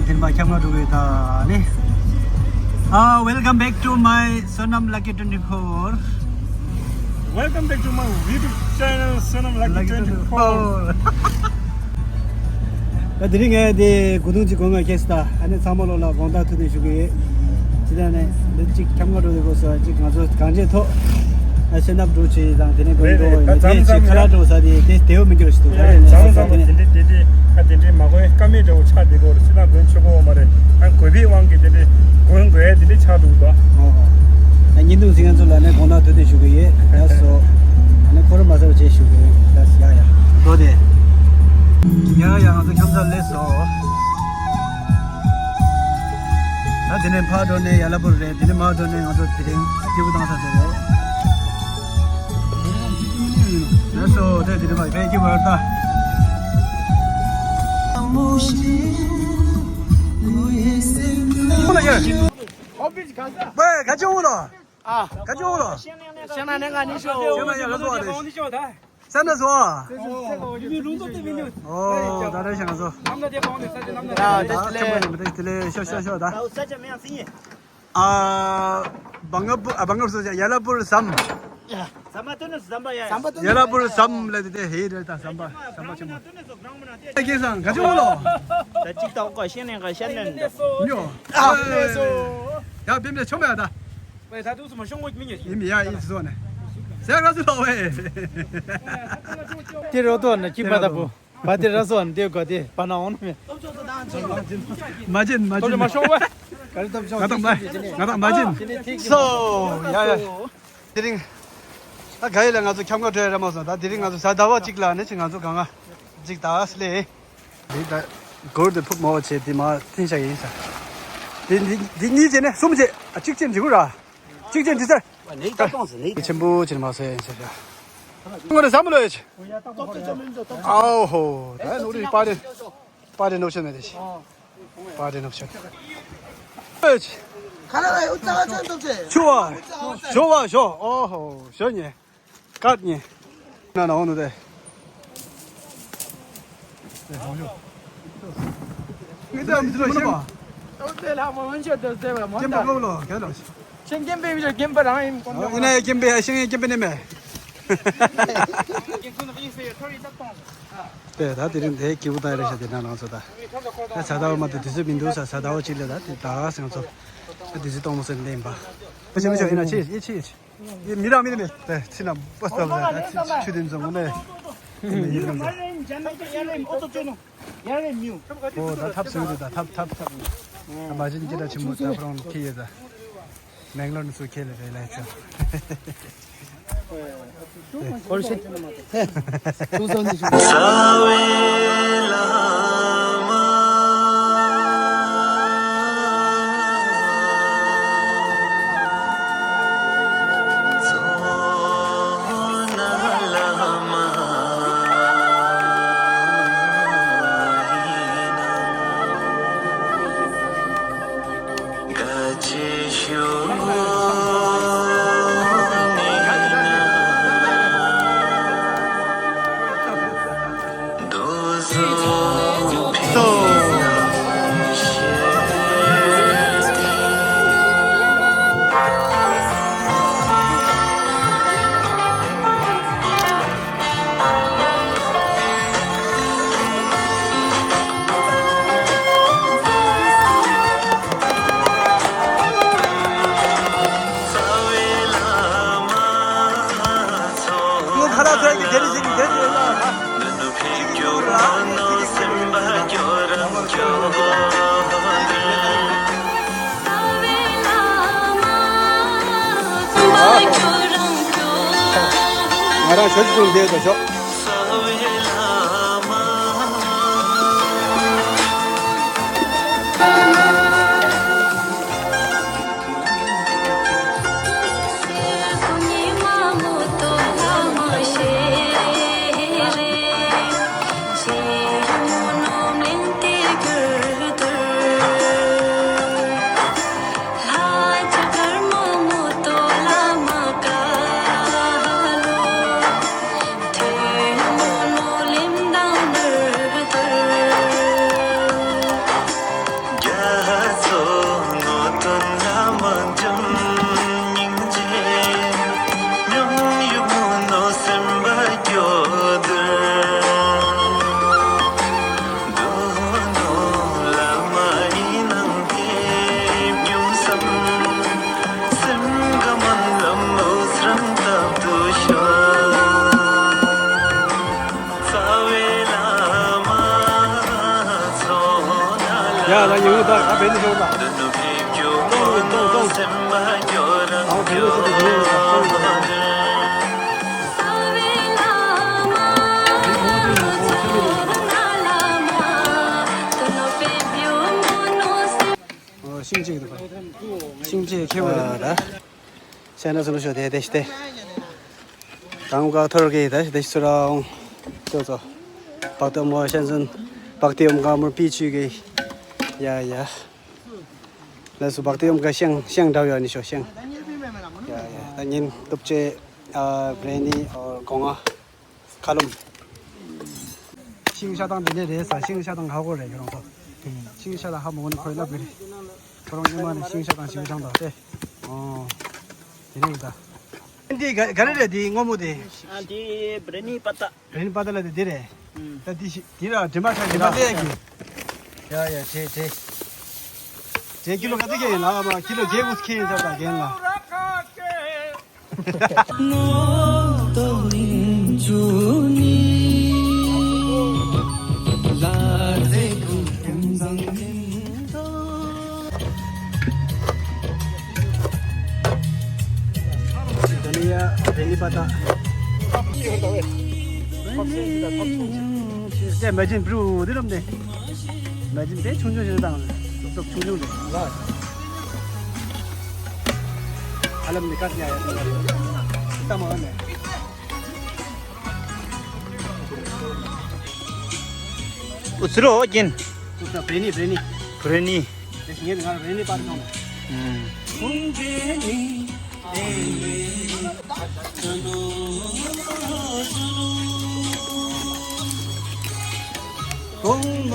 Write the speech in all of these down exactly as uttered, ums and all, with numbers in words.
དེ་རིང་ཁྱམས་ཁ་འགྲོ་གི་ད་ནི། Ah, welcome back to my Sonam Lucky twenty-four. Welcome back to my YouTube channel, Sonam Lucky twenty-four. ད་དེ་རིང་ངས་དེ་གོ་དུང་ཅིག་གོ་ང་ཁྱེར་སོང་ད། ཨ་ནི་ཚང་མ་ལོ་ལ་དགོང་དག་ཐུགས་རྗེ་ཆེ་ཞུ་གི་ཡོད། ཇི་ལྟར་ནས་འདི་གཅིག་ཁྱམས་ཁ་འགྲོ་དེ་གོ་སོ་གཅིག་ང་ཚོ་གངས་ཅན་ཐོག་ཨ་ཤེས་ནབ་འགྲོ་ཆེ་དང་དེ་ནས་རེད་དགོན་རེད། འགྲོ་ད་ཡོད་དེ་མཚམས་ཆེ་མཚམས་ཁ་ལག་འགྲོ་ས་དེ་དེ་དེའུ་མི་འགྱུར་ཞིག་འདུག་རེད། རེད་མཚམས་མཚམས་དེ་ལ་དེ་འདྲའི་དེ་འདྲའི་ཨ་དེ་འདྲའི་མ་གོན་ཀ་མེད་འདྲ་བོ་ཆགས་བསྡད་ཀྱི་ཡོད་རེད། སྤྱིར་བཏང་གོན་ཆོག་གི་ཡོད་མ་རེད། ཨ་གོས་པའི་དབང་གིས་དེ་འདྲའི་གོན་དགོས་ཡ་དེ་འདྲའི་ཆགས་འདུག་ད། ཨོ་ཨོ། ད་བརྙན་ཐུང་གཟིགས་མཁན་ཚོ་ལ་ནི་དགོང་དག་ཐུགས་རྗེ་ཆེ་ཞུ་གི་ཡོད། ཡ་སོ། ཨ་ནི་ཁོ་རང་མ་ཟ་བ་བྱས་ཞུ་གི་ཡོད། ཡ་ཡ་ཡ། འགྲོ་དེ། ཡ་ཡ་ང་ཚོ་ཁྱམས་ས་སླེབས་སོང་། ད་དེ་ནས་ཕར་འགྲོ་ནས་ཡ་ལ་པུར་རེད། དེ་ནས་མར་འགྲོ་ནས་ང་ཚོ་དེ་རིང་སྐྱིད་པོ་བཏང་ས་དེ་རེད། ལགས་སོ། དེ་དེ་རིང་མ་ཕན་སྐྱིད་པོ་ཡོད་ད། ཁོ་ལ་ཡ། ཝེ་ག་ཅི་འོང་ལོ། ཨ། ག་ཅི་འོང་ལོ། ཤེས་ན་ནས་ང་ནི་ཤོ། ཤེས་ན་ཡ་ལ་སོ་རེད། ས་ན་སོ། ཨོ་ད་རེ་ཤང་སོ། ཡ་དེ་ལས། དེ་ལས་ཤོ་ཤོ་ཤོ་ད། ཨ། བང་ངབ་བུ། ཨ། བང་ངབ་སོ་ཡ་ལ་པུར་ཟམ། ཟམ་པ་སྟོན་ནས་ཟམ་པ་ཡ། ཟམ་པ་སྟོན་ཡ་ལ་པུར་ཟམ་ལ་དེ་དེ་ཧེ་རེད་ད། ཟམ་པ་ཟམ་པ་ཆེན་པོ། ཨ་ཁེ་སང་ག་ཅི་འོང་ལོ། ད་ཅིག་ཏག་གོ་ཤེས་ནས་ག་ཤེས་ནས་འདི། ཉོ། ཨ་ལེ་སོ། ཡ་བེམ་ལེ་ཆོ་མེ་ད། ཝེ་ད་དུས་སུ་མ་ཤོང་གོ་མི་ཉེ་ཡིན་མི་ཡ་ཡིན་སོ་ནས། ཟེར་ར་སུ་ལོ་ཝེ། དེ་རོ་ཏོ་ན་ཅི་པ་ད་པོ། བ་དེ་ར་སོ་ཨན་དེ་གོ་དེ་པ་ན་འོང་མེ། མ་ཅིན་མ་ཅིན། ང་དང་མ་ཅིན། སོ་ཡ་ཡ། དེ་རིང་། ད་ག་ཡི་ལ་ང་ཚོ་ཁྱམས་ཁ་འགྲོ་ཡ་ར་མ་སོང་། ད་དེ་རིང་ང་ཚོ་གཟའ་ཟླ་བ་གཅིག་ལ་ནི་ཅི་ང་ཚོ་གང་ང་གཅིག་ད་སླེ། དེ་ད་གོར་དེ་ཕུབ་མོ་བྱས་དེ་མ་འཐེན་བྱ་ཡིན་ས། དེ་འདི་འདི་གཉིས་བྱས་ནས་གསུམ་བྱས། ཨ་གཅིག་ཅན་འཇིག་གུ་ར། གཅིག་ཅན་འཇིག་ས། ཆེན་པོ་ཅན་མ་སོ་ཡིན་ས་ཡ། ངོ་རེ་ཟམ་ལོ་ཡ་ཆེ། ཨའོ་ཧོ། ད་ནོ་རི་པ་རེ། པ་རེ་ནོ་ཤ་ནེ་རེ་ཤི། པ་རེ་ནོ་ཤ། ཨེ་ཆེ། ཁ་ལ་ཡོད་ཙག་ཅན་ཏོག་ཅེ། ཆུ་བ། ཞོ་བ་ཞོ། ཨོ་ཧོ་ཞོ་ཉེ། ཀར་ཉེ། ན་ན་འོ་ནུ་དེ། ངེད་ཚོ་མི་ཚོ་ཤེས། ཨོ་དེ་ལ་མ་འོན་ཆོད་དོ་ཟེར་བ་མ་ཀེམ་པ་ད། ལོ་ལོ་ག་ལོ་ཤེས། ཤེས་ཀེམ་པའི་མི་ཚོ་ཀེམ་པ་རང་ཡིན་གོ། ཨོ་ཡིན་ན་ཡ་ཀེམ་པའི་ཡ་ཤེས་ཡ་ཀེམ་པའི་ནི་མེད། དེ་ད་དེ་རིང་དེ་སྐྱིད་པོ་ད་རེ་ཤ་དེ་ན་ལང་ཚོ་ད། ད་ས་ད་བ་མ་དེ་དུས་ཚོད་མི་འདུག་ས། ས་ད་བ་ཅིག་ལས་ད་དེ་ད་སང་ཚོ། ད་དུས་ཚོད་གཏོང་མ་སོན་ལེན་པ། ཨ་ཤ་མི་ཤ་ཡིན་ན་ཆེ་ཡེ་ཆེ་ཡེ་ཆེ། ཡེ་མི་ར་མི་ར་མི་ར་ཚི་ན་བ་སྟབས་ད་ཆུ་དེ་ཚོ་ངོ་ནས་ཡེ་ར་མི་ར། ཨོ་ད་ཐབ་སོང་རེད་ད། ཐབ་ཐབ་ཐབ། མ་གཞི་སྐད་གྲགས་ཆེན་པོ་ད་ཕ་རོང་ཁེ་ཡོད་ད། མེང་ལོར་ནས་ཚུར་ཁེ་ལ་རེད་ལ་ཚོ། ཧོར་ཤི། ཏུ་སོ་ནི་ཤི། ང་རང་ཞོ་ཅིག་བཙོང་བསྡད་དོ་ཞོ། ཡ་ད་ཡོང་ད་ད་བེད་ནི་ཤོར་ད། ཏོང་ཏོང་ཏོང་ཏོང་། ཨ་བེད་ནི་ཤོར་ད་ཡོང་ད་ཏོང་ཏོང་ཏོང་། ཤིང་གཅིག་འདུག་ཤིང་གཅིག་ཁྱེར་བ་རེད། ཤ་ན་སུ་ལུ་ཤོ་དེ་དེ་ཤི་དེ། དང་ག་ཐོར་གི་དེ་ཤི་དེ་ཤི་སུ་ར་འོང་། ཏོ་ཏོ། བག་ཏོ་མོ་ཤན་ཟན། བག་ཏི་ཨོམ་ག་མུར་པི་ཆུ་གི། ཡ་ཡ། ལ་སུ་བག་ཏི་ཨོམ་ག་ཤང་ཤང་འདྲ་ཡོད་ནི་ཤོ་ཤང་། ཡ་ཡ། ད་ཉིན་སྟུབ་ཅེ། ཨ་བྲེ་ནི་ཨོ་གོང་ཨ། ཁ་ལུམ། ཤིང་ཤ་ཏང་དེ་ནས་རེད་ས། ཤིང་ཤ་ཏང་ཧ་གོ་རེད་ཁྱོད་རང་ཚོ། ཤིང་ཤ་ལ་ཧ་མོ་ནི་ཁོས་ལབ་གི་རེད། ཁོ་རང་ཉི་མ་ནས་ཤིང་ཤ་ཏང་ཞིང་ཤང་དང་སྟེ། ཨོ། དེ་ནས་ཡིན་ད། འདི་ག་ག་རེ་རེད་འདི་སྔོན་མོ་དེ། ཨ་འདི་བྲེ་ནི་པ་ཏ། བྲེ་ནི་པ་ཏ་ལ་དེ་འདི་རེད། ད་འདི་ཤི་འདི་ར་དྲི་མ་ཆགས་ཀྱི་ར། ཡ་ཡ་བྲེ་བྲེ། བྲེ་ཀི་ལོ་ག་ཚོད་ཁེལ་ཡིན་ལ་ཨ་མ་ཀི་ལོ་བརྒྱད་དགུ་ཁེལ་ཡིན་ས་ད་རྒན་ལ། ད་ནི་ཡ་རེ་ནི་པ་ད། དེ་མ་བྱིན་བྲུ་དེ་རམ་དེ། མ་བྱིན་དེ་ཆུང་ཆུང་ཞིག་དང་། ཏོག་ཏོག་ཆུང་ཆུང་དེ། ཨ་ལམ་ནི་ཀ་ཏི་ཡ་ཡ་ཏི་ཡ་ཏི་མ་ལ་ནི། ཨུ་ཚུ་རོ་ཨོ་ཀྱིན། ཨུ་ཚུ་བྲེ་ནི་བྲེ་ནི། བྲེ་ནི། དེ་ངས་ང་བྲེ་ནི་པར་ཐོང་། ཨུམ།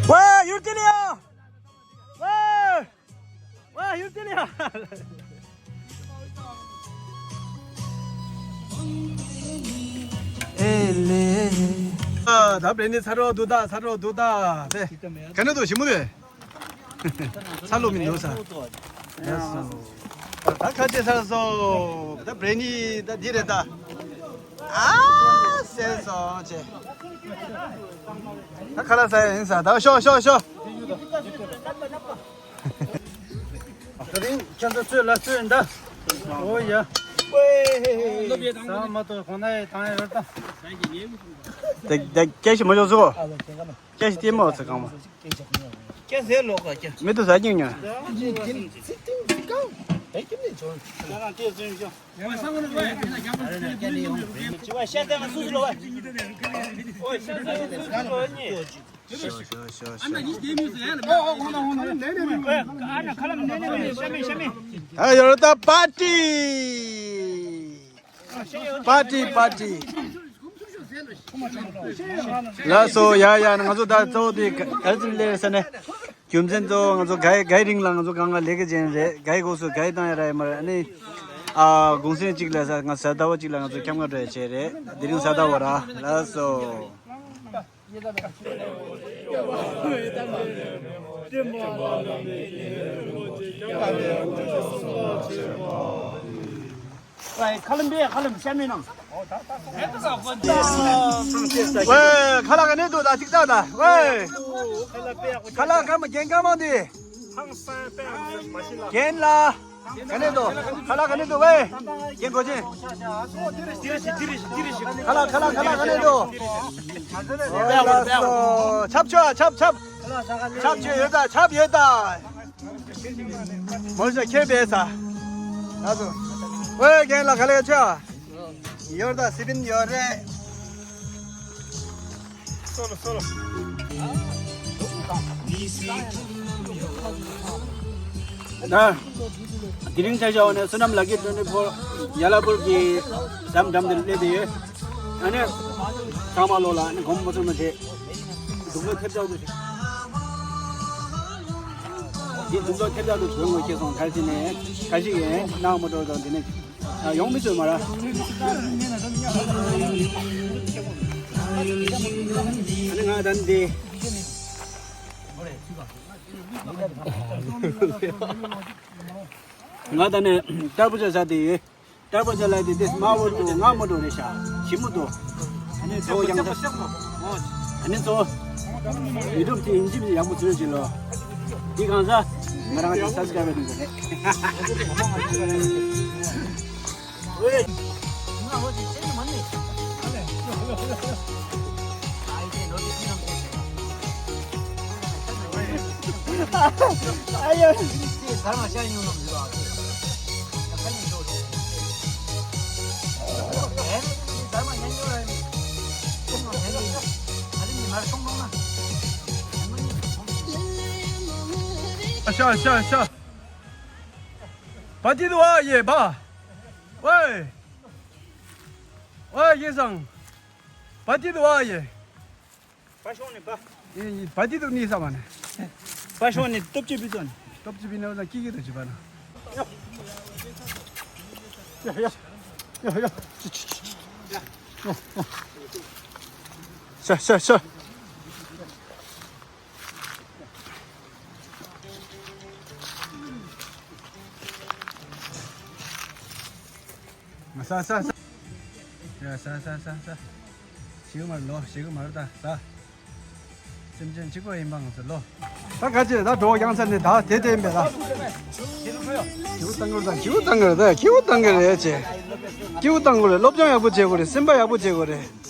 ཝེ་ཡུལ་དེ་ལ་ཡ། ཝེ། ཝེ་ཡུལ་དེ་ལ་ཡ། ཨེ་ལེ། ཨ་ད་བྲེ་ནི་ཚ་རོགས་འདུག་ད་ཚ་རོགས་འདུག་ད་དེ། ག་ནས་འདུག་ཞི་མོ་དེ། ཚ་ལོ་མི་འདུག་ས། ད་ཁ་ཆེ་ཚར་སོང་། ད་བྲེ་ནི་ད་འདི་རེད་ད། ཨ་སེ་སོང་ཆེ། ད་ཁ་ལག་ཟ་ཡ་ཡིན་ས། ད་ཤོག་ཤོག་ཤོག། ད་རིང་ཁྱེད་ཚོ་ཚོས་ལ་ཚོས་འདའ། ཨོ་ཡ། ཟ་མ་ཐོག་གོང་ན་ཡ་དང་ཡ་ར་ད། ད་ད་སྐད་ཞིག་མ་བྱུང་སོ། སྐད་ཞིག་ལྟད་མོ་ཚེ་གང་མ། སྐད་ཟེར་ལོག་ག་སྐད། མི་དུ་ཟ་སྙིང་ཉོ། ད་ཡོད་ད་པར་ཏི། པར་ཏི་པར་ཏི། ལགས་སོ། ཡ་ཡ་ང་ཚོ་ད་གཙོ་བོ་དེ་ག་རེ་ཟེར་ལེ་ཟེར་ནས། རྒྱུ་མཚན་གཙོ་བོ་ང་ཚོ་གའི་གའི་རིང་ལ་ང་ཚོ་གང་ག་ལས་ཀ་ཅན་རེད། གའི་སྒོ་སུ་གའི་བཏང་ཡ་ར་ཡ་མ་རེད། ཨ་ནི་ཨ་གུང་སེང་གཅིག་ལ་ས་ང་གཟའ་ཟླ་བ་གཅིག་ལ་ང་ཚོ་འཁྱམ་ག་འགྲོ་ཡ་བྱས་རེད། དེ་རིང་གཟའ་ཟླ་བ་ར། ལགས་སོ། ཁ་ལམ་པས་ཁ་ལམ་ཤ་མེད་ནང་། ཝེ་ཁ་ལག་ག་ནས་འདུག་ད་ཅིག་ད་ད་ཝེ། ཁ་ལག་ག་མ་རྒན་ག་མ་འདི། རྒན་ལ། ག་ནས་འདུག་ཁ་ལག་ག་ནས་འདུག་ཝེ། རྒན་གོ་ཆེན། ཁ་ལག་ཁ་ལག་ཁ་ལག་ག་ནས་འདུག་ཆབ་ཆོ་ཆབ་ཆབ། ཆབ་ཆོ་ཡོད་ད་ཆབ་ཡོད་ད། མོ་ཤ་ཁྱེར་བས་ས། ད་ཚོ། ཝེ་རྒན་ལ་ག་ལེ་ཆོ། ཡོད་ད་སི་པིན་ཡོད་རེད། སོ་ལོ་སོ་ལོ། ད་དེ་རིང་ཆ་བཞག་པ་ནས་བསོད་ནམས་ལགས་ཀྱིས་ཊུ་ཝེན་ཊི་ཕོར་ཡ་ལ་པུར་གྱི་འགྲམ་འགྲམ་དེར་སླེབས་བསྡད་ཡོད། ཨ་ནི་ཚང་མ་ལོ་ལ་ཨ་ནི་དགོངས་པ་མ་ཚོམ་མ་བྱེད། སྡུག་མོ་ཐེབས་ཐག་ཏུ་རེད། འདི་སྡུག་མོ་ཐེབས་ཐག་ཏུ་བྱོན་དགོས་སྐྱེས་སོང་། ག་རེ་ཟེར་ནས་ག་ཞིག་ཡིན་ནའང་མ་འགྲོ་དང་འདི་ནས་ཡོང་མི་ཚོད་མ་ར། ཨ་ནི་ང་ད་འདི། ང་ད་ནས་ཏར་པོ་ཆ་ཟ་དེ་ཡོད། ཏར་པོ་ཆ་ལ་དེ་དེ་དམར་པོ་འདུག། ང་མོ་འགྲོ་རེད་ཤག། ཞི་མོ་འདུག། ཨ་ནི་གཙོ་བོ་ཡང་ས། ཨ་ནི་གཙོ་བོ་ཡུ་ཊུབ་དེ་ཡིན་གཅིག་ཡག་པོ་བཟོས་ཅིག་ལོ། འདི་གང་ཟ། ང་རང་གི་སབ་སི་ཀ་རའེ་བར་འདུག་རེད། ཤ་ཤ་ཤ། བ་ཏི་དུ་ཨ་ཡེ་བ། ཝེ། ཝེ་ཡེ་སང་། བ་ཏི་དུ་ཨ་ཡེ། བ་ཤོང་ནི་བ། ཡེ་ཡེ་བ་ཏི་དུ་ནི་ས་མ་ནི། བ་ཤོང་ནི་སྟོབས་ཆེ་བི་ཙོ་ནི། སྟོབས་ཆེ་བི་ནི་ཨོ་ཙ་ཀི་ཀི་དུ་ཅི་བ་ན། ཡ་ཡ་ཡ་ཡ། ཤ་ཤ་ཤ། ས་ས་ས། ཡ་ས་ས་ས་ས། ཞིག་མར་ལོ་ཞིག་མར་ད་ས། སེམས་ཅན་གཅིག་པ་ཡིན་པ་ང་ཚོ་ལོ། ད་ག་ཅི་ད་གྲོགས་ཡང་ཚར་ནས་ད་དེ་དེ་ཡིན་པས་ད། ཁྱེའུ་བཏང་གི་རེད་ད། ཁྱེའུ་བཏང་གི་རེད་ད། ཁྱེའུ་བཏང་གི་རེད་ད། ཁྱེའུ་བཏང་གི་རེད་ཅེ། ཁྱེའུ་བཏང་གི་རེད། སློབ་སྦྱོང་ཡག་པོ་བྱེད་དགོས་རེད། སེམས་པ་ཡག་པོ་བྱེད་དགོས་རེད།